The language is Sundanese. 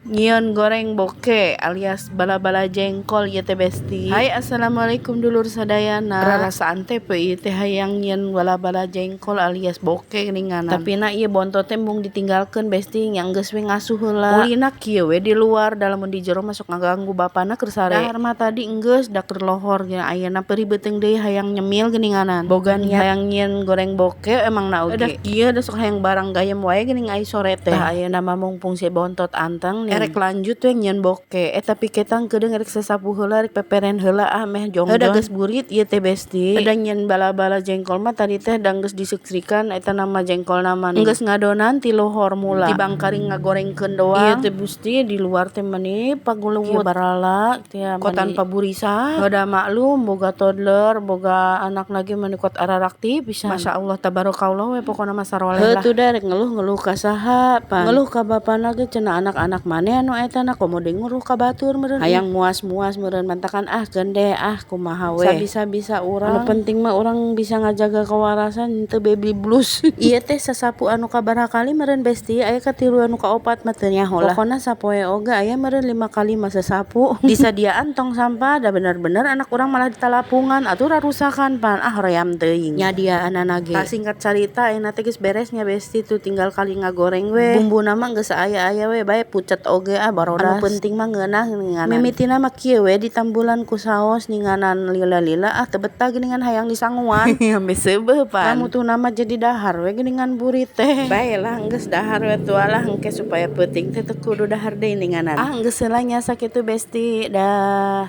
Nyieun goreng boke alias bala-bala jengkol ieu teh, Besti. Hai, assalamualaikum dulur sadayana. Rarasaan teh ieu teh hayang nyieun bala-bala jengkol alias boke geuninganan. Tapi na ieu bontot teh embung ditinggalkeun, Besti, nya geus we ngasuh heula. Ulina kieu we di luar, da lamun di jero masuk ngaganggu bapana keur sare. Dahar mah tadi enggeus da keur lohor ge, ayeuna perih beuteung deui hayang nyemil geuninganan. Boga niat hayang nyieun goreng boke emang na oge. Da kieu da sok hayang barang gayem wae geuning ai sore teh. Tah, ayeuna mah mungpung si bontot anteng nih, erek lanjut we nyieun boke. Eh, tapi ketang keudeung erek sasapu heula, rek peperen heula ah, meh jongjon. Heuh, da geus burit ieu teh, Besti. Da nyieun bala-bala jengkol mah tadi teh da geus diseksrikan eta nama jengkolna mah geus ngadonan ti lohor mula. Tibang kari ngagorengkeun doang. Ieu teh, Gusti, di luar teh meuni pagulewut barala teh kotan paburisa. Heuh, da maklum boga toddler, boga anak lagi meuni kuat araraktif pisan. Masyaallah tabarakallah we pokona mah, saroleh lah. Heuh tuh, da rek ngeluh-ngeluh ka saha pan. Ngeluh ka bapana ge cenah anak-anak maneh anu eta na, komo deui ngeluh ka batur meureun. Hayang muas-muas meureun, mantakan ah keun deh ah, kumaha we. Sabisa-bisa urang, anu penting mah urang bisa ngajaga kewarasan teu baby blues. Ieu teh sasapu anu kabaraha kali meureun, Besti, aya katilu anu kaopat mah teu nyaho lah. Pokona sapoe oge aya meureun lima kali mah sasapu. Disadiaan tong sampah, da bener-bener anak urang malah ditalapungan atuh, rarusakan pan ah, hoream teuing nyadiaanana ge. Tah, singkat carita ayeuna teh geus beres nya, Besti, tuh tinggal kali ngagoreng we. Bumbuna mah geus aya-aya we bae, pucet oge ah, barodas. Anu penting mah ngeunah geuninganan. Mimitina mah kieu we, ditambulan ku saos ninganan, lila-lila ah, teu betah geuningan hayang disanguan. Ambe seubeuh pan. Kamutuna mah jadi dahar we geuningan burit teh. Baelah, geus dahar we tuh lah, engke supaya peuting teh teu kudu dahar deui ninganan. Ah, geus heula nya, sakitu, Besti, dah.